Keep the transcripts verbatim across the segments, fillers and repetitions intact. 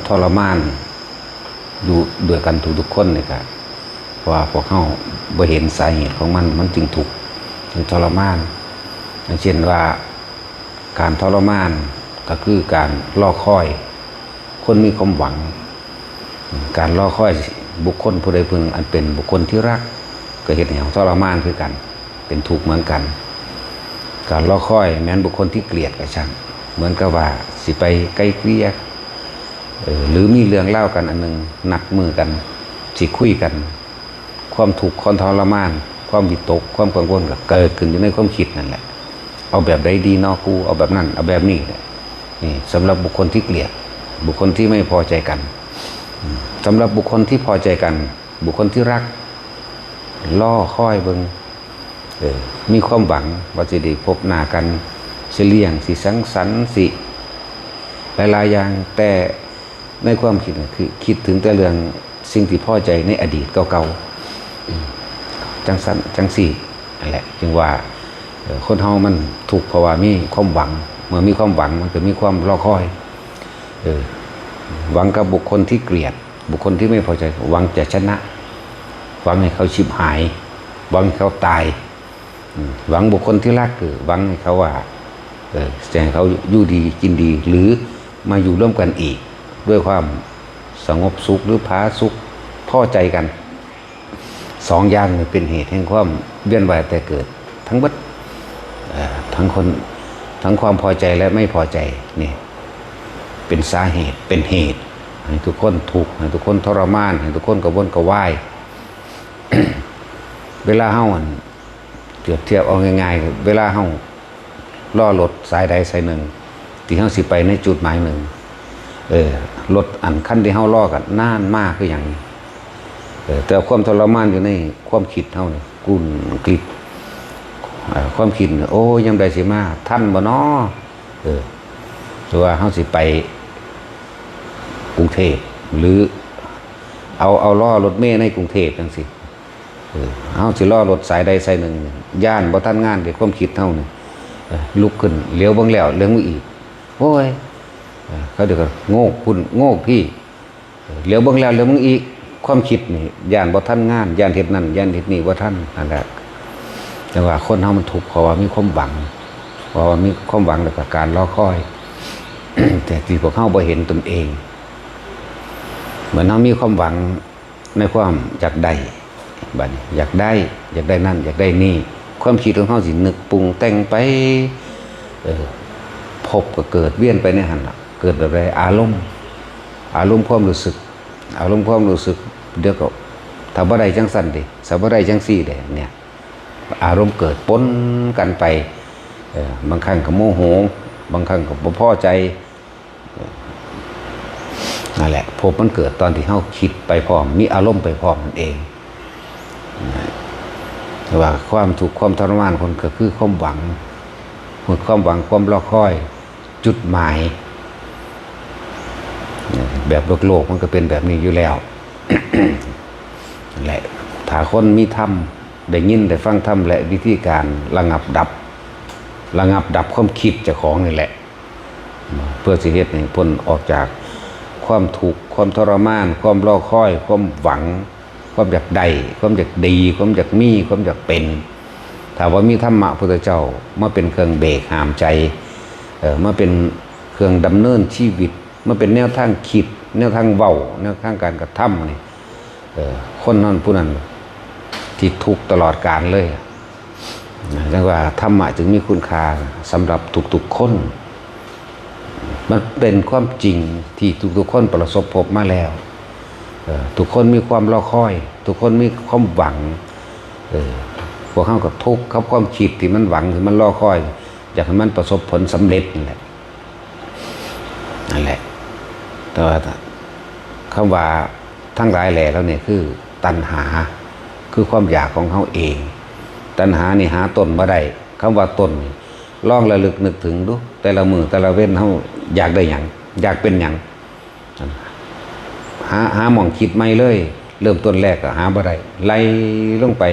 ทรมานอยู่ด้วยกันทุกๆคนนี่ก็เพราะว่าพวกเฮาบ่เห็นสาเหตุของมัน มันจึงทุกข์ จึงทรมาน อย่างเช่นว่า การทรมานก็คือการรอคอย คนมีความหวัง การรอคอยบุคคลผู้ใดผู้หนึ่งอันเป็นบุคคลที่รัก ก็เฮ็ดให้เราทรมานคือกัน เป็นทุกข์เหมือนกัน การรอคอยแม้นบุคคลที่เกลียดก็ช่าง เหมือนกับว่าสิไปไกล่เกลี่ย เออ หรือมีเรื่องเล่าวกันอันหนึ่ง นัดมือกัน สิคุยกัน ความทุกข์ความทรมาน ความวิตก ความกังวลก็เกิดขึ้นอยู่ในความคิดนั่นแหละ เอาแบบใดดีเนาะกู เอาแบบนั้น เอาแบบนี้แหละ นี่สำหรับบุคคลที่เกลียด บุคคลที่ไม่พอใจกัน อืม สำหรับบุคคลที่พอใจกัน บุคคลที่รัก รอคอยเบิ่ง เออ มีความหวังว่าสิได้พบหน้ากัน สิเลี้ยง สิสังสรรค์ สิหลายๆอย่าง แต่ในความคิดน่ะคือคิดถึงแต่เรื่องสิ่งที่พอใจในอดีตเก่าๆ อืม จังซั่นจังซี่ นั่นแหละ จึงว่า เอ่อ คนเฮามันทุกข์เพราะว่ามีความหวัง เมื่อมีความหวังมันก็มีความรอคอย เออ หวังกับบุคคลที่เกลียด บุคคลที่ไม่พอใจ หวังจะชนะ หวังให้เขาฉิบหาย หวังให้เขาตาย อืม หวังบุคคลที่รัก คือหวังให้เขาว่า เออ จะให้เขาอยู่ดีกินดี หรือมาอยู่ร่วมกันอีก ด้วยความสงบสุขหรือผาสุก พอใจกัน สองอย่างนี่เป็นเหตุแห่งความเวียนว่ายตายเกิดทั้งหมด เอ่อ ทั้งคน ทั้งความพอใจและไม่พอใจ นี่เป็นสาเหตุ เป็นเหตุให้ทุกคนทุกข์ ให้ทุกคนทรมาน ให้ทุกคนกระวนกระวาย เวลาเฮา อัน เปรียบเทียบเอาง่ายๆ เวลาเฮารอรถสายใดสายหนึ่ง ที่เฮาสิไปในจุดหมายหนึ่ง เออ รถอันคันที่เฮารอกันนานมากคือหยัง เออ แต่ความทรมานอยู่ในความคิดเฮานี่ กุ่นกลิด เอ่อ ความคิดนี่ โอ้ย ยามใดสิมา ทันบ่น้อ เออ หรือว่าเฮาสิไปกรุงเทพฯ หรือ เอา เอารอรถเมล์ในกรุงเทพฯจังซี่ เออ เฮาสิรอรถสายใดสายหนึ่ง ย้านบ่ทันงานเด้ ความคิดเฮานี่ เออ ลุกขึ้น เหลียวเบิ่งแล้ว เหลียวเบิ่งอีก โอ้ย เออ เขาเดี๋ยวก็โงกพุ้น โงกพี้ เออ เหลียวเบิ่งแล้ว เหลียวเบิ่งอีก ความคิดนี่ ย้านบ่ทันงาน ย้านเฮ็ดนั่น ย้านเฮ็ดนี่บ่ทัน นั่นแหละ แต่ว่าคนเฮามันทุกข์ เพราะว่ามีความหวัง เพราะว่ามีความหวังแล้วก็การรอคอย แต่ที่พวกเฮาบ่เห็นตนเอง เหมือนเฮามีความหวัง ในความอยากได้ บัดนี้อยากได้ อยากได้นั่น อยากได้นี่ ความคิดของเฮาสินึกปรุงแต่งไป เออ ภพก็เกิดเวียนไปในหั่นล่ะ เกิดแบบใด อารมณ์ อารมณ์ความรู้สึก อารมณ์ความรู้สึก เดี๋ยวก็ ถ้าบ่ได้จังซั่นเด้ ถ้าบ่ได้จังซี่เด้ เนี่ย อารมณ์เกิดปนกันไป เออ บางครั้งก็โมโห บางครั้งก็บ่พอใจ นั่นแหละ ภพมันเกิดตอนที่เฮาคิดไปพร้อม มีอารมณ์ไปพร้อมนั่นเอง นะ แต่ว่าความทุกข์ความทรมานคนก็คือความหวัง ความหวัง ความรอคอย จุดหมาย แบบโลกๆ มันก็เป็นแบบนี้อยู่แล้ว นั่นแหละ ถ้าคนมีธรรม ได้ยินได้ฟังธรรม และวิธีการระงับดับ ระงับดับความคิดเจ้าของนี่แหละ เพื่อสิเฮ็ดให้พ้นออกจากความทุกข์ ความทรมาน ความรอคอย ความหวัง ความอยากได้ ความอยากดี ความอยากมี ความอยากเป็น ถ้าว่ามีธรรมะพุทธเจ้ามาเป็นเครื่องเบรกห้ามใจ เอ่อ มาเป็นเครื่องดำเนินชีวิต มาเป็นแนวทางคิด แนวทางเว้า แนวทางการกระทำนี่ เอ่อ คนนั้นผู้นั้นที่ทุกข์ตลอดกาลเลย นะ จังว่าธรรมะจึงมีคุณค่าสำหรับทุกๆคน มันเป็นความจริงที่ทุกๆคนประสบพบมาแล้ว เอ่อ ทุกคนมีความรอคอย ทุกคนมีความหวัง เออ พวกเฮาก็ทุกข์กับความคิดที่มันหวัง ที่มันรอคอย อยากให้มันประสบผลสำเร็จนั่นแหละ นั่นแหละ แต่ว่าคำว่าทั้งหลายแหล่เหล่านี้คือตัณหา คือความอยากของเฮาเอง ตัณหานี่หาต้นบ่ได้ คำว่าต้นนี่ ลองระลึกนึกถึงดู แต่ละมื้อแต่ละเว็นเฮาอยากได้หยัง อยากเป็นหยัง หา หาหม่องคิดใหม่เลย เริ่มต้นแรกก็หาบ่ได้ ไล่ลงไป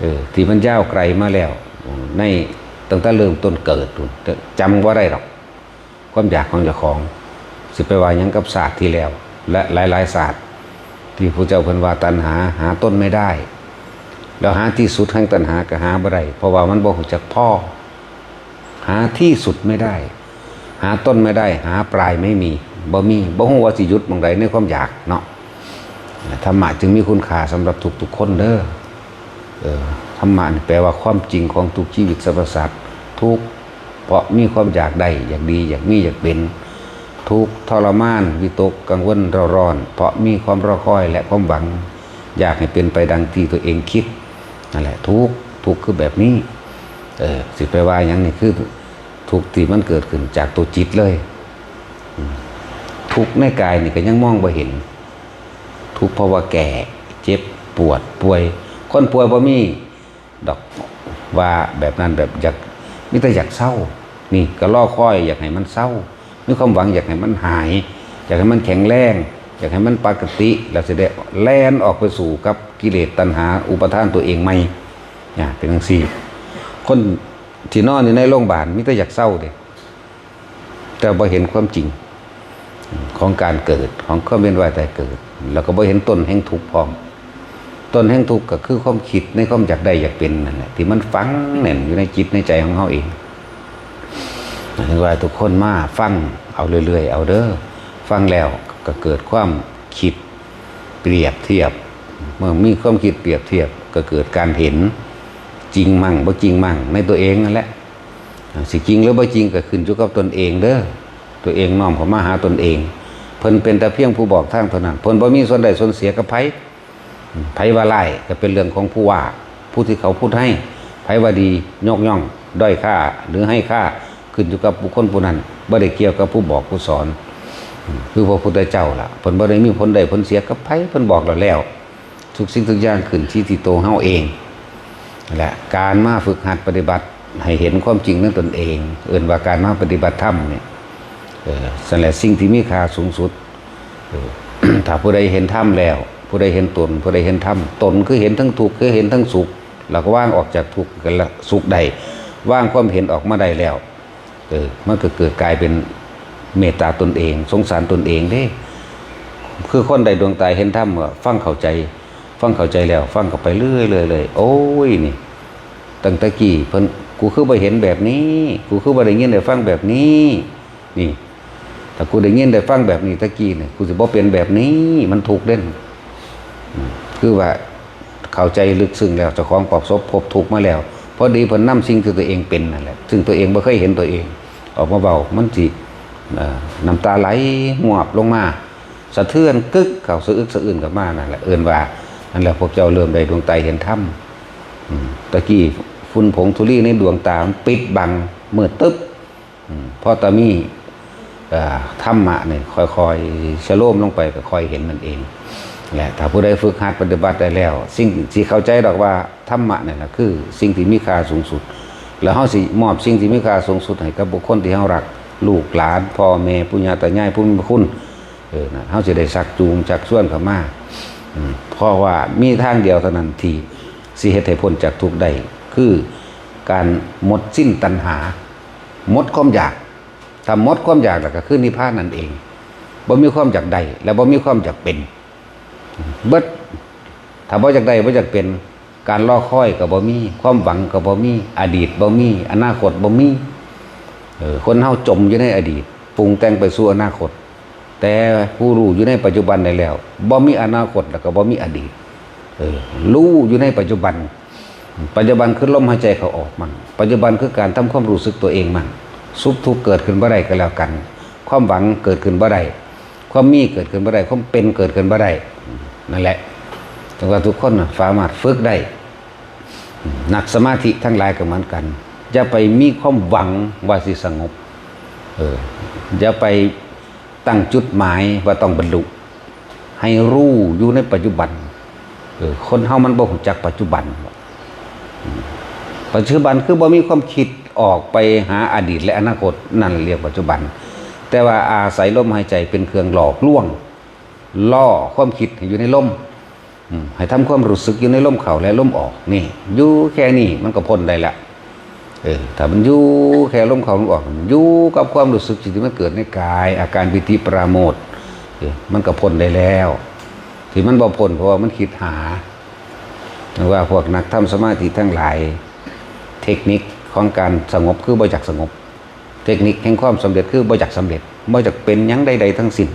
เออ ที่มันยาวไกลมาแล้ว ใน ตั้งแต่เริ่มต้นเกิดพู้น จำบ่ได้หรอก ความอยากของเจ้าของ สิไปว่าหยังกับชาติที่แล้ว และหลายๆชาติ ที่พระเจ้าเพิ่นว่าตัณหาหาต้นไม่ได้ แล้วหาที่สุดแห่งตัณหาก็หาบ่ได้ เพราะว่ามันบ่รู้จักพอ หาที่สุดไม่ได้ หาต้นไม่ได้ หาปลายไม่มี บ่มี บ่รู้ว่าสิหยุดหม่องใดในความอยากเนาะ ธรรมะจึงมีคุณค่าสำหรับทุกๆคนเด้อ เออ ธรรมะนี่แปลว่าความจริงของทุกชีวิตสรรพสัตว์ ทุกข์เพราะมีความอยากได้ อยากดี อยากมี อยากเป็น ทุกข์ทรมาน วิตกกังวลเร่าร้อน เพราะมีความรอคอยและความหวัง อยากให้เป็นไปดังที่ตัวเองคิด นั่นแหละ ทุกข์ ทุกข์คือแบบนี้ เออ สิไปว่าหยังนี่คือทุกข์ที่มันเกิดขึ้นจากตัวจิตเลย อืม ทุกข์ในกายนี่ก็ยังมองบ่เห็น ทุกข์เพราะว่าแก่ เจ็บ ปวด ป่วย คนป่วยบ่มีดอกว่าแบบนั้น แบบอยาก มีแต่อยากเซา นี่ก็รอคอยอยากให้มันเซา มีความหวังอยากให้มันหาย อยากให้มันแข็งแรง อยากให้มันปกติ แล้วสิได้แล่นออกไปสู้กับกิเลสตัณหาอุปาทานตัวเองใหม่ เนี่ย เป็นจั่งซี้ คนที่นอนอยู่ในโรงพยาบาลมีแต่อยากเซาเด้ แต่บ่เห็นความจริงของการเกิด ของความเวียนว่ายตายเกิด แล้วก็บ่เห็นต้นแห่งทุกข์พร้อม ต้นแห่งทุกข์ก็คือความคิดในความอยากได้อยากเป็นนั่นแหละ ที่มันฝังแน่นอยู่ในจิตในใจของเฮาเอง ถึงว่าทุกคนมาฟังเอาเรื่อยๆ เอาเด้อ ฟังแล้วก็เกิดความคิดเปรียบเทียบ เมื่อมีความคิดเปรียบเทียบก็เกิดการเห็น จริงมั่งบ่จริงมั่งในตัวเองนั่นแหละ สิจริงหรือบ่จริงก็ขึ้นอยู่กับตนเองเด้อ ตัวเองน้อมเข้ามาหาตนเอง เพิ่นเป็นแต่เพียงผู้บอกทางเท่านั้น เพิ่นบ่มีส่วนได้ส่วนเสียกับไผ ไผว่าร้ายก็เป็นเรื่องของผู้ว่า ผู้ที่เขาพูดให้ ไผว่าดียกย่องด้อยค่าหรือให้ค่า ขึ้นอยู่กับบุคคลผู้นั้น บ่ได้เกี่ยวกับผู้บอกผู้สอน คือพระพุทธเจ้าล่ะ เพิ่นบ่ได้มีผลได้ผลเสียกับไผ เพิ่นบอกแล้วแล้ว ทุกสิ่งทุกอย่างขึ้นที่ที่ตัวเฮาเอง และการมาฝึกหัดปฏิบัติให้เห็นความจริงในตนเอง เอิ้นว่าการมาปฏิบัติธรรมเนี่ย เออ นั่นแหละสิ่งที่มีค่าสูงสุด เออ ถ้าผู้ใดเห็นธรรมแล้ว ผู้ใดเห็นตน ผู้ใดเห็นธรรม ตนคือเห็นทั้งทุกข์ คือเห็นทั้งสุข แล้วก็วางออกจากทุกข์และสุขได้ วางความเห็นออกมาได้แล้ว เออ มันก็เกิดกลายเป็นเมตตาตนเอง สงสารตนเองเด้ คือคนได้ดวงตาเห็นธรรมก็ฟังเข้าใจ ฟังเข้าใจแล้ว ฟังเข้าไปเรื่อยๆเลย โอ้ย นี่ ตั้งแต่กี้เพิ่น กูคือบ่เห็นแบบนี้ กูคือบ่ได้ยินได้ฟังแบบนี้ นี่ ถ้ากูได้ยินได้ฟังแบบนี้ตะกี้นี่ กูสิบ่เป็นแบบนี้ มันทุกข์เด้น อืม คือว่าเข้าใจลึกซึ้งแล้ว เจ้าของประสบพบทุกข์มาแล้ว พอดีเพิ่นนำสิ่งที่ตัวเองเป็นนั่นแหละ ซึ่งตัวเองบ่เคยเห็นตัวเอง ออกมาเว้า มันสิ เอ่อ น้ำตาไหลหวบลงมา สะเทือนกึกเข้า สะอึกสะอื้นเข้ามานั่นแหละ เอิ้นว่า นั่นแหละ พวกเจ้าเริ่มได้ดวงตาเห็นธรรม อืม ตะกี้ฝุ่นผงธุลีในดวงตามันปิดบัง มืดตึ๊บ อืม พอตามี เอ่อ ธรรมะนี่ค่อยๆ สโลมลงไป ก็ค่อยเห็นนั่นเอง และถ้าผู้ใดฝึกหัดปฏิบัติได้แล้ว สิ่งที่เข้าใจดอกว่าธรรมะนี่แหละคือสิ่งที่มีค่าสูงสุด แล้วเฮาสิมอบสิ่งที่มีค่าสูงสุดให้กับบุคคลที่เฮารัก ลูกหลาน พ่อแม่ ปู่ย่าตายาย ผู้มีพระคุณ เออ นั่น เฮาสิได้ชักจูงชักชวนเข้ามา อืม เพราะว่ามีทางเดียวเท่านั้นที่สิเฮ็ดให้พ้นจากทุกข์ได้ คือการหมดสิ้นตัณหา หมดความอยาก ถ้าหมดความอยากแล้วก็คือนิพพานนั่นเอง บ่มีความอยากได้ และบ่มีความอยากเป็น เบิด ถ้าบ่อยากได้ บ่อยากเป็น การรอคอยก็บ่มี ความหวังก็บ่มี อดีตบ่มี อนาคตบ่มี เออ คนเฮาจมอยู่ในอดีต ปรุงแต่งไปสู่อนาคต แต่ผู้รู้อยู่ในปัจจุบันได้แล้ว บ่มีอนาคต แล้วก็บ่มีอดีต เออ รู้อยู่ในปัจจุบัน ปัจจุบันคือลมหายใจเข้าออกมั่ง ปัจจุบันคือการทำความรู้สึกตัวเองมั่ง สุขทุกข์เกิดขึ้นบ่ได้ก็แล้วกัน ความหวังเกิดขึ้นบ่ได้ ความมีเกิดขึ้นบ่ได้ ความเป็นเกิดขึ้นบ่ได้ นั่นแหละ จั่งว่าทุกคนน่ะสามารถฝึกได้ นักสมาธิทั้งหลายก็เหมือนกัน อย่าไปมีความหวังว่าสิสงบ เออ อย่าไปตั้งจุดหมายว่าต้องบรรลุ ให้รู้อยู่ในปัจจุบัน เออ คนเฮามันบ่รู้จักปัจจุบัน ปัจจุบันคือบ่มีความคิดออกไปหาอดีตและอนาคต นั่นเรียกปัจจุบัน แต่ว่าอาศัยลมหายใจเป็นเครื่องหลอกลวง ล่อความคิดให้อยู่ในลม อืม ให้ทำความรู้สึกอยู่ในลมเข้าและลมออก นี่ อยู่แค่นี้มันก็พ้นได้ละ เออ ถ้ามันอยู่แค่ลมเข้าลมออก มันอยู่กับความรู้สึกที่มันเกิดในกาย อาการปีติปราโมทย์ เออ มันก็พ้นได้แล้ว ที่มันบ่พ้นเพราะว่ามันคิดหา หรือว่าพวกนักทำสมาธิทั้งหลาย เทคนิคของการสงบคือบ่อยากสงบ เทคนิคแห่งความสำเร็จคือบ่อยากสำเร็จ บ่อยากเป็นหยังใดๆทั้งสิ้น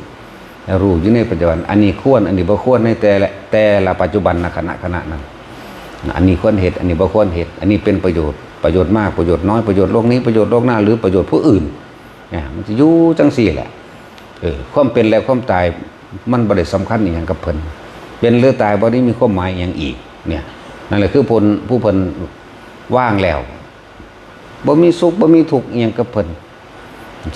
รู้อยู่ในปัจจุบัน อันนี้ควร อันนี้บ่ควรในแต่ละ แต่ละปัจจุบันนะขณะขณะนั้น อันนี้ควรเฮ็ด อันนี้บ่ควรเฮ็ด อันนี้เป็นประโยชน์ ประโยชน์มาก ประโยชน์น้อย ประโยชน์โลกนี้ ประโยชน์โลกหน้า หรือประโยชน์ผู้อื่น เนี่ย มันจะอยู่จังซี่แหละ เออ ความเป็นและความตาย มันบ่ได้สำคัญอีหยังกับเพิ่น เป็นหรือตายบ่ได้มีความหมายอีหยังอีก เนี่ย นั่นแหละคือผู้ ผู้เพิ่นว่างแล้ว บ่มีสุข บ่มีทุกข์อีหยังกับเพิ่น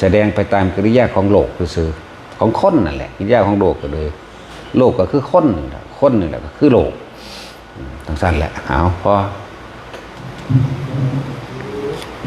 แสดงไปตามกิริยาของโลกซื่อๆ ของคนนั่นแหละ กิริยาของโลกก็เลย โลกก็คือคนนั่นแหละ คนนี่แหละก็คือโลก อืม จังซั่นแหละ เอา พอ